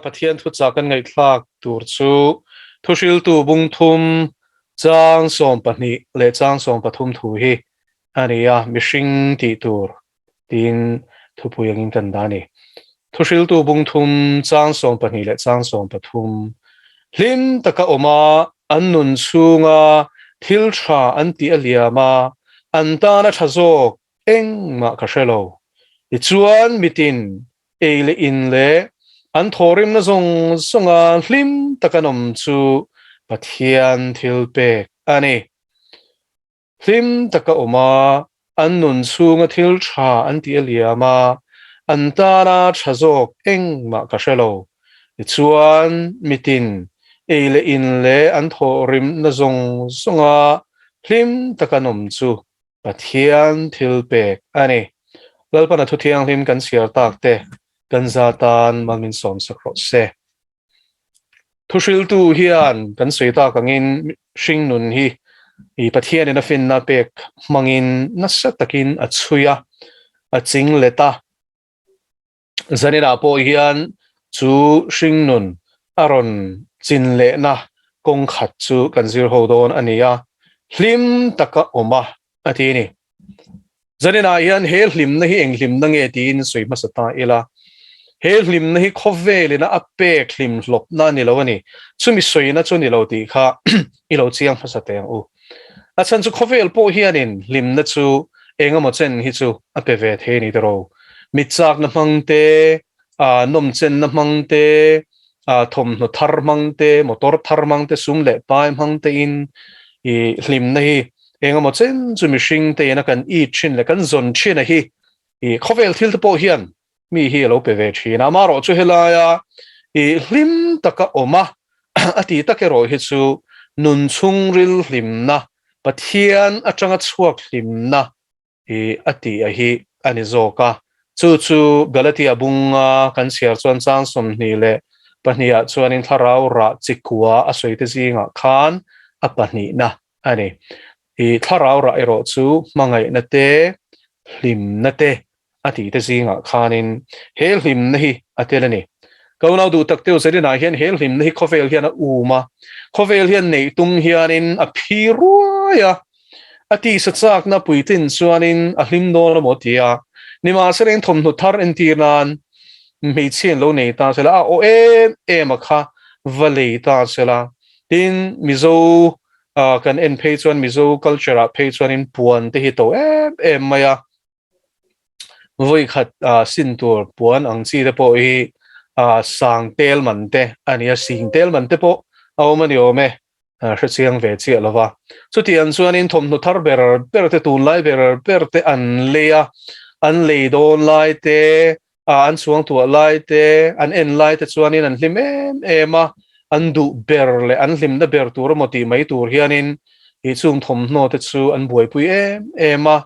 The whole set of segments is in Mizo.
Pathian thuchah kan ngaihthlak tur chu Thuhriltu bung thum chang 12 leh chang 13 thu hi a ni a, mihring tih tur tiin thupui angin kan dah a ni. Thuhriltu bung thum chang 12 leh chang 13 Hlim taka awm a, an nun chhunga thil tha an tih a liam a, an tana tha zawk Engmah ka hre lo. Tichuan mitin ei leh in leh an thawhrimna zawng zawnga hlim tak an awm chu Pathian thil pek a ni. Hlim taka awm a, an nun chhunga thil tha an tih a liam a, an tana tha zawk engmah ka hre lo. Tichuan mitin ei leh in leh an thawhrimna zawng zawnga hlim tak an awm chu Pathian thil pek a ni. Lalpana thu thianghlim kan chhiar tak te kan za tan mal min sawm sak rawh se. Thuhriltu hian kan sawi tak angin hringnun hi i Pathianin a finna pek hmangin nasa takin a chhui a, a ching let a. Zaninah pawh hian chu hringnun a rawn chin lehna kawng khat chu kan zir ho dawn a ni a, hlim taka awm a, a ti a ni. Zaninah hian he hlimna hi eng hlimna nge tiin sawi hmasa ta ila, he hlimna hi khawvelina a pek hlim hlawpna a ni lo a ni, chumi sawina chu ni lo tih kha i lo chiang hmasa teh ang u. A chhan chu khawvel pawh hianin hlimna chu eng emaw chen hi chu a pe ve thei a ni tiraw. Mit chakna hmang te, nawmchenna hmang te, thawmhnaw thar hmang te, motor thar hmang te, sum leh pai hmang tein i hlimna hi eng emaw chen chu mihring tein a kan it thin leh kan zawn thin a hi i khawvel thil te pawh hian mi hi a lo pe ve thin a. Amaherawhchu chu helaia i hlim taka awm a, a ti tak erawh hi chu nun chhungril hlimna, Pathian atanga chhuak hlimna i a ti a hi a ni zawk a. Chu chu Galatia bunga kan chhiar chuan chang 22 ah chuanin thlarau rah chikua a sawite zingah khan a pahnihna a ni. I thlarau rah erawh chu hmangaihna te, hlimna te a tih te zingah khanin he hlimna hi a tel a ni. Ka unau duh tak teu Zerina hian he hlimna hi khawvel hian a um a, khawvel hian neih tum hianin a phi ruai a, a tisa chakna puitlin chuanin a hlim dawn a maw ti a, nimahsela in thawmhnaw thar entir nan hmeichhia in lo nei ta sela, a aw em em a kha va lei ta sela, tin Mizo kan en phei chuan Mizo culture ah phei chuanin puan te hi to em em mai a. Vawi khat sin tur puan ang chi te pawh hi sang tel man te a ni a, sing tel man te pawh a awm a ni awm e, hrechiang ve chiah lo va. Chutiang chuanin thawmhnaw thar ber ber te, tunlai ber ber te an lei a, an lei dawn lai te, an chuang tuah lai te, an en lai te chuanin an hlim em em a, an duh ber leh an hlimna ber tur emaw tih mai tur hianin Ih chung thawmhnaw te chu an buaipui em em a,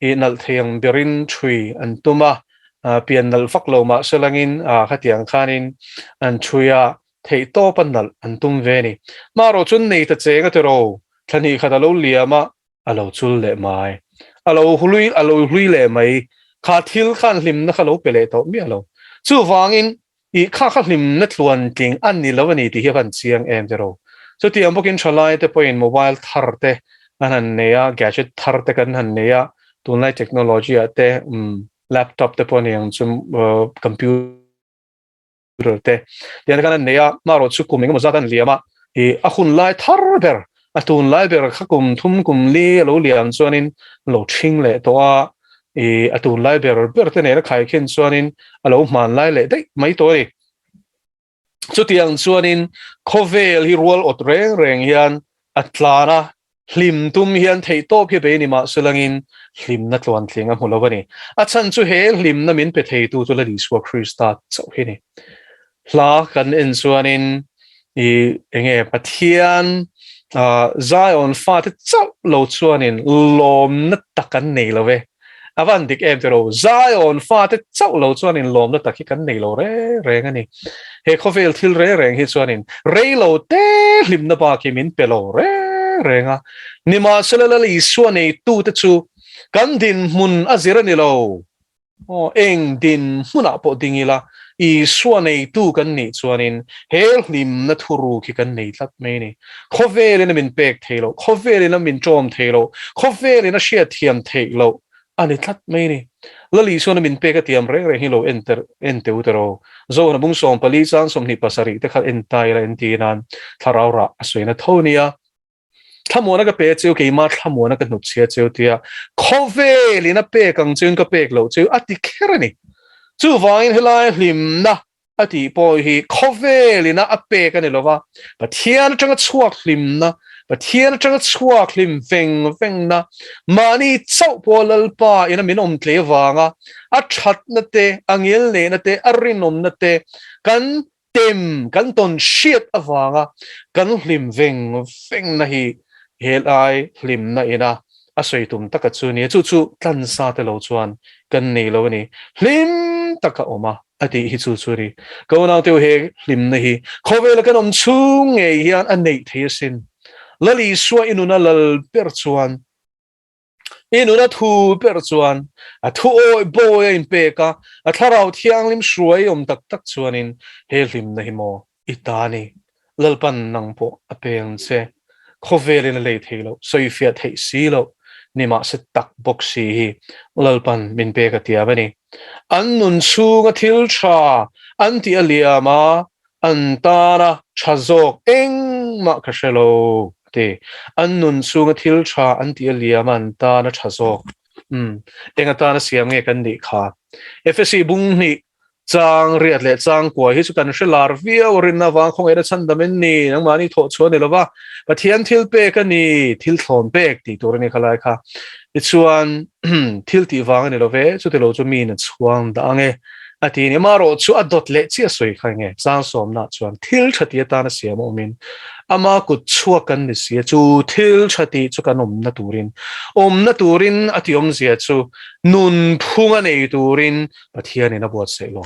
ih nalh thei ang berin ṭhui an tum a, pian nalh vak lo mah se langin khatiang khanin an ṭhui a, theih tawp a nalh an tum ve a ni. Hmarawh chuan nei ta cheng a tiro, thla hnih khat a lo liam a, a lo chul leh mai, a lo hlui a lo hlui leh mai, kha thil khan hlimna kha lo pe leh tawh miah lo. Chuvangin Ih kha kha hlimna tluantling a ni lo a ni tih hi a van chiang em tiraw. Chutiang bawkin thalai te pawhin mobile thar te an han nei a, gadget thar te kan han nei a, tunlai technology ah te laptop te pawh a ni ang chu computer te tiang te khan an nei a, amaherawh chu kum engemaw zat an liam a, ih a hun lai thar ber a tunlai ber kha kum thum kum li a lo liam chuanin lo ṭhing leh tawh a, ih a tunlai ber ber te nena khaikhin chuanin a lo hmanlai leh daih mai tawh a ni. Chutiang chuanin khawvel hi rual awt reng reng hian a tlan a, hlim tum hian theihtawp hi bei ni mah se langin hlimna tluantling a hmu lo a ni. A chhan chu he hlimna min pe theitu chu Lal Isua Krista chauh hi a ni. Hla kan en chuanin i enge Pathian Zion fate chauh lo chuanin lawmna tak an nei lo e. A van dik em tiraw? Zion fate chauh lo chuanin lawmna tak hi kan nei lo reng reng a ni. He khawvel thil reng reng hi chuanin rei lo te hlimna bak hi min pe lo reng reng a. Nimahsela Lal Isua neitute chu kan dinhmun a zir a ni lo. Aw, eng din hmunah pawh ding ila, Isua neitu kan nih chuanin he hlimna thuruk hi kan nei tlat mai a ni. Khawvelin a min pek thei loh, khawvelin a min ṭawm thei loh, khawvelin a hriatthiam theih loh a ni tlat mai a ni. Lal Isuan a min pek a tiam reng reng hi lo en ter en teu teh ro. Zohna bung 14 chang 27 te kha en ta ila en ti nan thlarau rah a sawina tho nia. Thlamuana ka pe cheu keimah thlamuana ka hnutchhia cheu tia khawvelin a pek ang cheuin ka pek loh cheu a ti kher a ni. Chuvangin helai hlimna a tih pawh hi khawvelina a pek a ni lo va, Pathian atanga chhuak hlimna, Pathian atanga chhuak hlim veng vengna, mahni chauh pawh Lalpa ina min awm tle vanga a thatna te, a ngilneihna te, a rinawmna te kan tem, kan tawn hriat avanga kan hlim veng vengna hi helai hlimna ina a sawi tum taka chu nia, chu chu tlansa te lo chuan kan nei lo a ni. Hlim taka awm a, a tih hi chu chu a ni. Ka unaute he hlimna hi khawvela kan awm chhung ngei hian a neih thei asin. Lal Isua i nuna lal ber chuan, i nuna thu ber chuan, a thu awih bawi a inpek a, a thlarau thianghlim hruai awm tak tak chuanin he hlimna hi maw I ta ni, Lalpan nang pawh a peng che. Khawvelin a lei thei loh, sawifiah theih si loh, nimahse tak bawk si hi Lalpan min pek a tiam a ni. An nun chhunga thil tha an tih a liam a, an tana tha zawk engmah ka hre lo, a ti. An nun chhunga thil tha an tih a liam a, an tana tha zawk. Umm, eng atana siam nge kan nih kha? Efesi bung hnih Chang riat leh chang kuai hi chu kan hre lar viau a rinna avang khawngaihna chhandam in ni, nangmahni thawh chhuah a ni lova, Pathian thil pek a ni, thil thlawn pek tih tur a ni khalai kha. Tichuan thil tih vang a ni love, chuti lo chu miin a chhuang dah ang e a ti a ni. Amaherawh chu a dawt leh chiah sawi kha enge chang sawmna chuan thil tha tih atana siam a awmin ama kut chhuak kan ni si a, chu thil tha tih chu kan awmna turin awmna turin a tih awmzia chu nunphung a nei turin Pathianin a buatsaih lo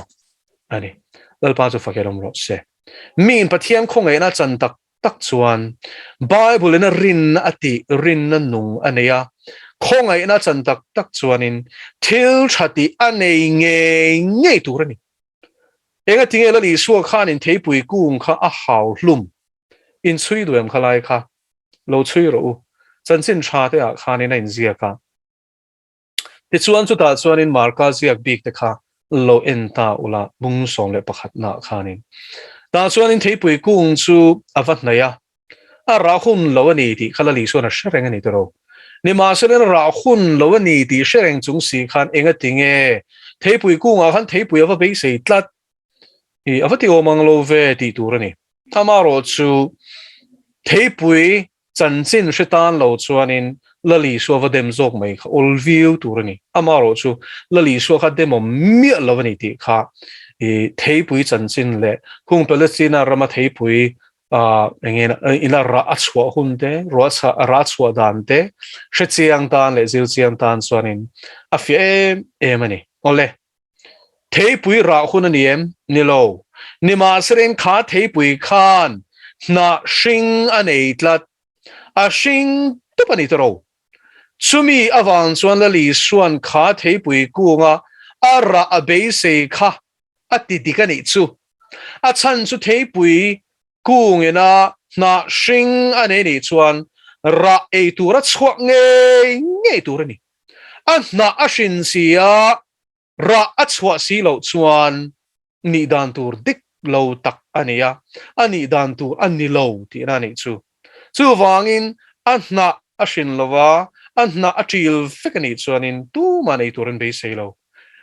a ni. Lalpa chu fak erawm rawh se. Miin Pathian khawngaihna chan tak tak chuan Bible-in a rinna a tih rinna nung a nei a, khawngaihna chan tak tak chuanin thil tha tih a nei ngei ngei tur a ni. Enga tinge Lal Isua khanin theipui kung kha a hau hlum? Inchhui duh em kha lai kha? Lo chhui rawh u. Chanchin tha te ah khanin a inziak a. Tichuan chutah chuanin Marka ziak bik te kha lo en ta ula bung 11 naah khanin. Tah chuanin theipui kung chu a va hnaih a, a rah hun lo a ni tih kha Lali chuan a hre reng a ni tiro. Nimahsela rah hun lo a ni tih hre reng chung si khan engati nge theipui kungah khan theipui a va beisei tlat i a va ti awm ang lo ve tih tur a ni. Amaherawh chu theipui Chanchin hre tan lo chuanin Lal Isua va dem zawk mai kha awl viau tur a ni. Amaherawhchu Lal Isua kha demawm miah lo a ni tih kha i theipui chanchin leh hung Palestina rama theipui eng ina rah a chhuah hun te, rah chhuah dan te hre chiang tan leh zir chiang tan chuanin a fiah em em a ni. Awle. Theipui rah hun a ni em? Ni lo. Nimahselain kha theipui khan hnah hring a nei tlat. A hring tup a ni ta ro. Chumi avang chuan Lal Isua'n kha theipui kunga a rah a beisei kha a ti dik a nih chu. A chhan chu theipui kungina hnah hring a nei nih chuan rah ei tur a chhuak ngei ngei tur a ni. A hnah a hrin si a, rah a chhuah si loh chuan nih dan tur dik lo tak a ni a, a nih dan tur a ni lo tihna a nih chu. Chuvangin a hnah a hrin lo va, a hnah a ṭil vek a nih chuanin tumah nei tur an beisei lo.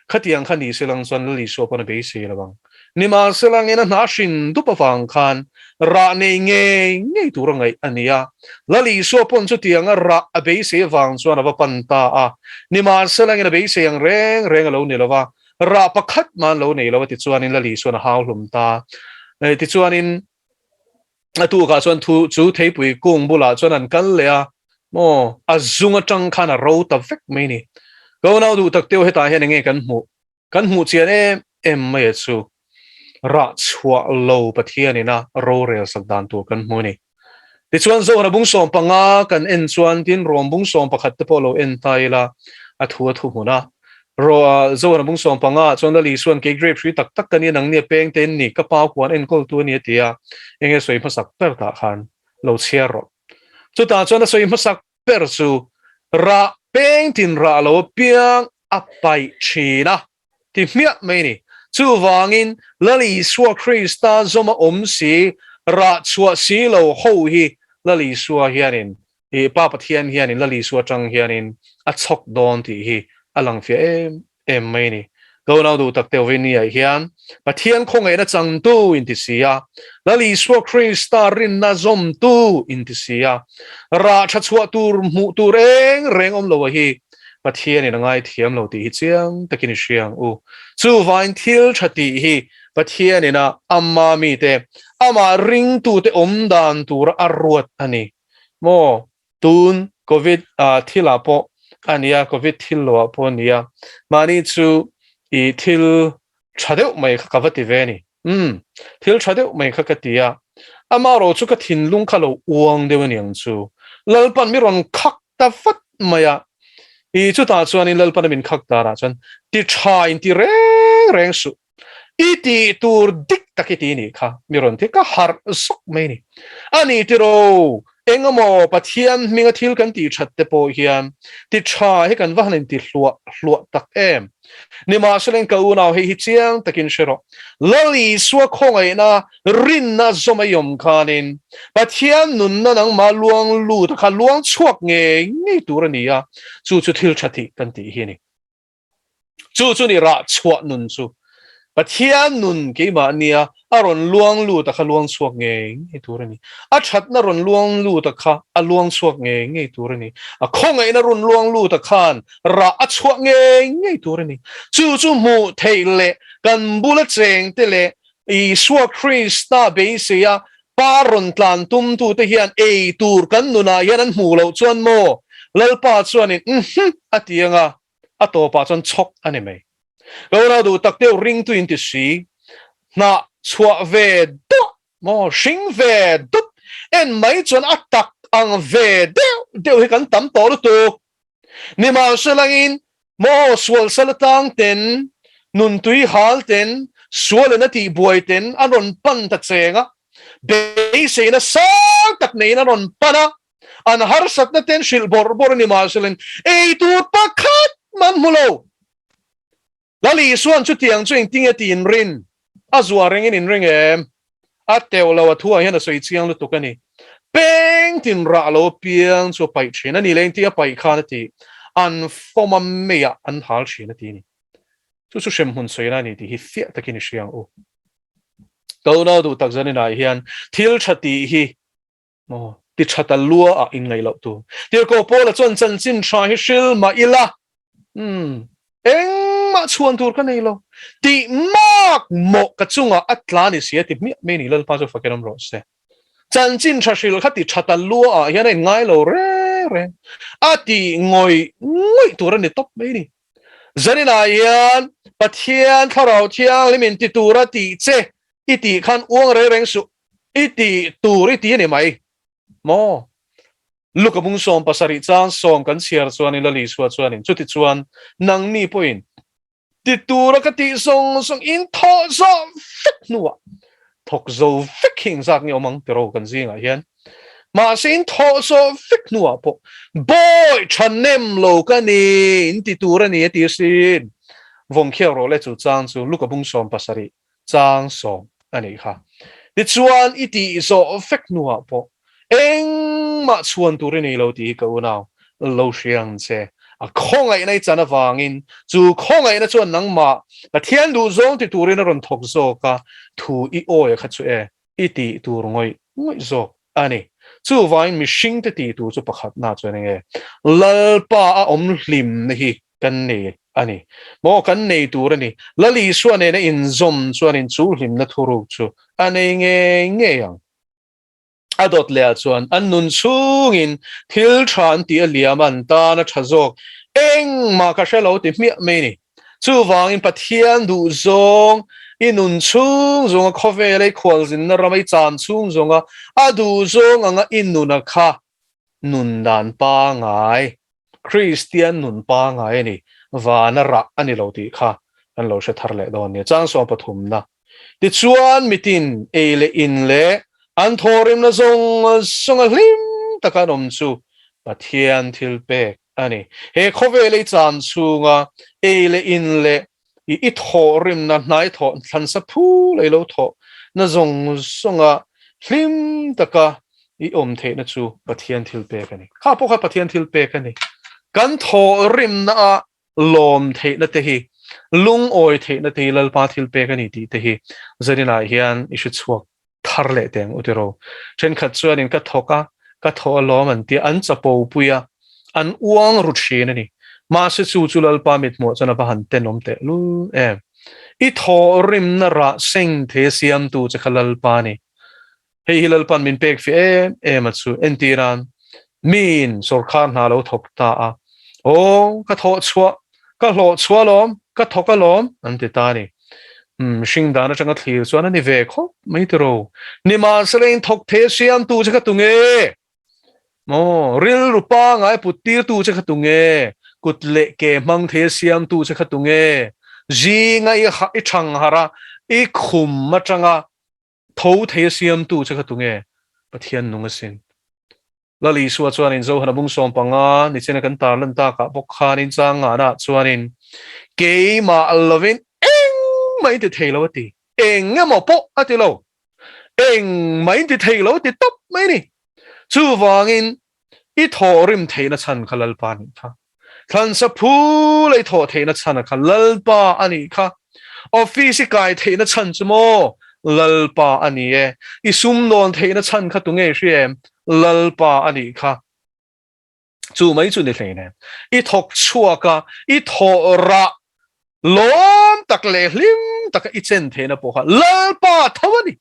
Khatiang kha ni selang chuan Lal Isua pawn a beisei lo ang. Nimahselangin a hnah hrin dup avang khan rah nei ngei ngei tur a ngaih a ni a. Lal Isua pawn chutianga rah a beisei avang chuan a va pan ta a. Nimahselangin a beisei ang reng reng a lo ni lo va, rah pakhat mah an lo nei lo a tichuanin Lal Isuan a hau hlum ta. Tichuanin a tukah chuan thu chu theipui kung bulah chuan an kal leh a, maw a zung atang khan a ro ta vek mai ni. Ka unau duh tak teuh hetah hian enge kan hmuh? Kan hmuh chian em em mai a chu rah chhuah lo Pathianin a rorel sak dan tur kan hmu a ni. Tichuan Zohana bung 15 kan en chuan tin Rom bung 11 te pawh lo en ta ila a thu a thu hmun a. Ro Zohana bung 15 ah chuan Lali Isua'n kei grape hrui tak tak ka nia nang nia peng te in ni, ka pa huan enkawltu a ni a ti a, enge sawi hmasak ber tah khan lo chhiar rawh. Chutah chuan a sawi hmasak ber chu rah peng tin rah lo apiang a paih thin a ti hmiah mai a ni. Chuvangin Lal Isua Krista zawma awm si, rah chhuah si lo ho hi Lal Isua hianin I Pa Pathian hianin Lal Isua atang hianin a chhawk dawn tih hi a lang fiah em em mai a ni. Ka unau duh tak teuh veinia hian Pathian khawngaihna changtu inti si a, Lal Isua Krista rinna zawmtu inti si a, rah tha chhuah tur hmuh tur eng reng awm lo a hi Pathianin a ngaithiam lo tih hi chiang takin i hria ang u. Chuvain thil tha tih hi Pathianin a ama mite, amah ringtute awm dan tura a ruat a ni. Maw tun covid thil ah pawh a nia covid thil lo ah pawh a nia mahni chu i thil tha deuh mai kha ka va ti ve a ni umm thil tha deuh mai kha ka ti a amaherawh chu ka thinlung kha lo uang deuh a niang chu Lalpan mi rawn khak ta vat mai a i chutah chuanin Lalpan a min khak darah chuan ti tha in ti reng reng suh I tih tur dik tak i ti nih kha, mi rawn ti ka harh zawk mai ni. A ni tiraw, engemaw Pathian hminga thil kan tih that te pawh hian ti tha hi kan va han inti hluah hluah tak em. Nimahsela ka unau hei hi chiang takin hre rawh, Lal Isua khawngaihna rinna zawm a i awm khanin Pathian nunna nangmah luang lut a kha luang chhuak ngei ngei tur a ni a, chu chu thil tha tih kan tih hi a ni. Chu chu ni rah chhuah nun chu. Pathian nun keimah nia a rawn luang lut a kha luang chhuak ngei ngei tur a ni. A thatna rawn luang lut a kha a luang chhuak ngei ngei tur a ni. A khawngaihna rawn luang lut a khan rah a chhuah ngei ngei tur a ni. Chu chu hmuh theih leh kan bula cheng te leh Isua Krista beisei a Pa rawn tlan tumtute hian ei tur kan nunah hian an hmuh loh chuan maw Lalpa chuanin uhmm a ti anga a tawpah chuan chhawk a ni mai. Ka unau duh tak deuh ringtu in ti si, hnah chhuah ve duah maw hring ve dup en mai chuan a tak ang ve deuh deuh hi kan tam tawh lutuk. Nimahselangin maw sual sal atang ten, nun tui hal ten, sualin a tih buai ten an rawn pan ta cheng a, beiseina sang tak neiin an rawn pan a, an harsatna ten hrilh bawrh bawrh a ni mahselangin ei tur pakhat mah an hmu lo. Lal Isua'n chutiang chu engtinge tih inrin a zuah rengin inring em? A teuh lo, a thuah hian a sawi chiang lutuk a ni. Peng tin rah lo apiang chu a paih thin a ni leh engtin a paih khan a ti, an fawm a meiah an hal thin a ti a ni. Chu chu hremhmun sawina a ni tih hi fiah takin i hria ang u. Ka unau duh tak zaninah hian thil tha tih hi Maw? Ti tha ta lua ah in ngaih loh tur. Tirhkoh Paula chuan chanchin tha hi hril mah ila, umm, engmah chhuan tur ka nei lo. Tih mak mawh ka chungah a tla ni si a ti hmiah mai ni Lalpa chu fakin awm rawh se. Chanchin tha hril kha ti tha ta lua ah hian a in ngai lo reng reng. A tih ngawih ngawih tur a ni tawp mai ni. Zaninah hian Pathian Thlarau Thianghlim in ti tura tih che i tih khan uang reng reng suh. I tih tur i ti a ni mai maw? Luka bung 17 chang sawm kan chhiar chuanin Lal Isua chuanin chutichuan nangni pawhin ti tura ka tih zawng zawng in thawh zawh vek hnuah thawk zo vek hi engzat nge awm ang tiraw kan zingah hian mahse in thawh zawh vek hnuah pawh bawi tha nem lo ka ni in ti tur a ni a ti asin vawng khiau rawh le chu chang chu Luka bung 17 chang 10 a nih kha. Tichuan i tih zawh vek hnuah pawh engmah chhuan tur i nei lo tih hi ka unau lo hria ang che. A khawngaihna i chan avangin chu khawngaihna chuan nangmah Pathian duhzawng ti turin a rawn thawk zawk a, thu i awi a kha chu e, i tih tur ngawih ngawih zawk a ni. Chuvangin mihringte tih tur chu pakhatna chuan enge Lalpa a awm hlimna hi kan nei a ni. Maw kan nei tur a ni. Lal Isua nena inzawm chuanin chu hlimna thuruk chu a nei ngei ngei ang. A dawt lehah chuan an nun chhungin thil tha an tih a liam a, an tan a tha zawk. Engmah ka hre lo ti hmiah mai ni. Chuvangin Pathian duhzawng i nun chhung zawnga khawvela i khualzinna rama i chan chhung zawnga a duhzawng anga i nuna kha nun dan pangai, Kristian nun pangai a ni. vana rah a ni lo tih kha kan lo hre thar leh dawn nia. Chang sawm pathumna. Tichuan mitin ei leh in leh an thawhrimna zawng zawnga hlim taka an awm chu Pathian thil pek a ni. He khawvel ei chan chhunga ei leh in leh i i thawhrimna hnai thawh thlansa phul ei lo thawh na zawng zawnga hlim taka i awm theihna chu Pathian thil pek a ni. Kha pawh kha Pathian thil pek a ni. Kan thawhrimna ah lawm theihna te hi, lungawi theihna te hi Lalpa thil pek a ni tih te hi zaninah hian i hre chhuak thar leh teh ang u tiraw. Thenkhat chuanin ka thawk a, ka thawh alawm an tia, an chapo pui a, an uang ru thin a ni. Mahse chu chu Lalpa mithmuah chuan a va han tenawm teh lul em. I thawhrimna rah seng thei a siamtu che kha Lalpa a ni. Hei hi Lalpan min pek fih em em a chu. Entir an, miin sawrkhar hna lo thawk ta a, Aw, ka thawh chhuah, ka hlawh chhuah alawm, ka thawk alawm, an ti ta a ni. Umm, hring dan atanga thlir chuan a ni ve khawp mai tiraw. Nimahsela in thawk thei a siamtu che kha tunge? Maw, rilru pangai put tirtu che kha tunge? Kut leh ke hmang thei a siamtu che kha tunge? Zinga i thang harh a, i khum atanga Tho thei a siamtu che kha tunge? Pathian nung asin. Lal Isua chuanin Zohana bung 15 nichina kan tarlan takah bawk khanin chang ngahnaah chuanin keimah lovin engmah in ti thei lo a ti. Eng emaw pawh a ti lo. Engmah in ti thei lo a ti tawp mai a ni. Chuvangin I thawhrim theihna chhan kha Lalpa a nih kha. Thlansa phul a i thawh theihna chhan a kha Lalpa a nih kha. Office i kai theihna chhan chu maw Lalpa a ni e. I sumdawn theihna chhan kha tunge i hria em? Lalpa a nih kha. Chu mai chu ni hleinem. I thawk chhuak a, i thawh rah lawm tak leh hlim taka i chen theihna pawh kha Lalpa tho a ni.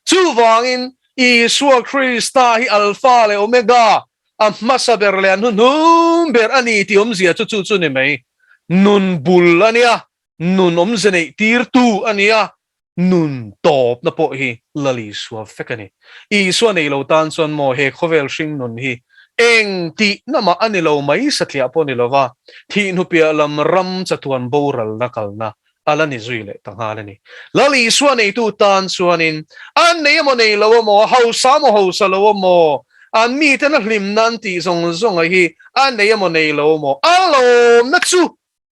Chuvangin, Isua Krista hi Alpha leh Omega, a hmasa ber leh a hnuhnung ber a ni tih awmzia chu chu chu ni mai. Nun bul a nia, nun awmze neih tirtu a nia, nun tawpna pawh hi Lal Isua vek a ni. Isua nei lo tan chuan maw he khawvel hring nun hi eng tihna mah a ni lo mai satliah pawh ni lova, thih hnupiah lam ram chatuan boralna kalna a la ni zui leh ta nghal a ni. Lal Isua neitu tan chuanin an nei emaw nei lo emaw, a hausa emaw hausa lo emaw, an miten a hlim nan tih zawng zawng a hi a nei emaw nei lo emaw, a lawmna chu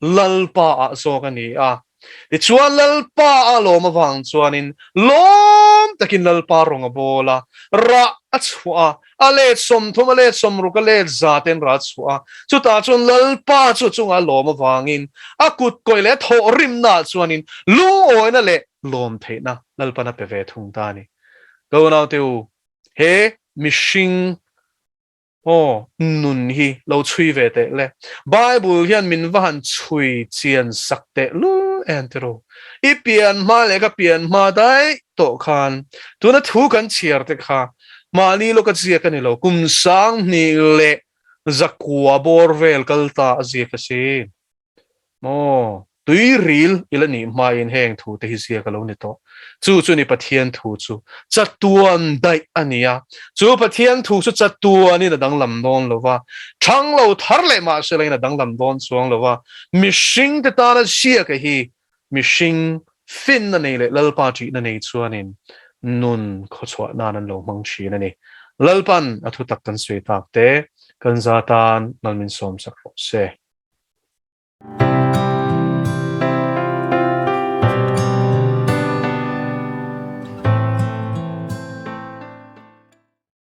Lalpa ah zawk a ni a. Tichuan Lalpa a lawm avang chuanin lawm takin Lalpa rawng a bawl a, rah a chhuah a, A let 30, a let 60, a let 100 ten ra chhuah a. Chutah chuan Lalpa chu a chungah a lawm avangin a kut kawih leh a thawhrimnaah chuanin lungawina leh lawm theihna Lalpan a pe ve thung ta a ni. Ka unaute u, he mihring aw nun hi lo chhui ve teh le. Bible hian min va han chhui chian sak teh lul em tiraw? I pian hma leh ka pian hma daih tawh khan tuna thu kan chhiar te kha Mahni lawka ziak a ni lo, kum 1900 bawr vel kal ta a ziak a si. Maw, tui ril i la nih hmain heng thu te hi ziak a lo ni tawh. Chu chu ni Pathian thu chu chatuan daih a ni a, chu Pathian thu chu chatuanin a danglam dawn lo va, thang lo thar leh mahse lain a danglam dawn chuang lo va, mihring te tana ziak a hi Mihring finna nei leh Lalpa ṭihna nei chuanin nun khawchhuah nan an lo hmang ṭhin a ni. Lalpan a thutak kan sawi tak te kan za tan mal min sawmsak rawh se.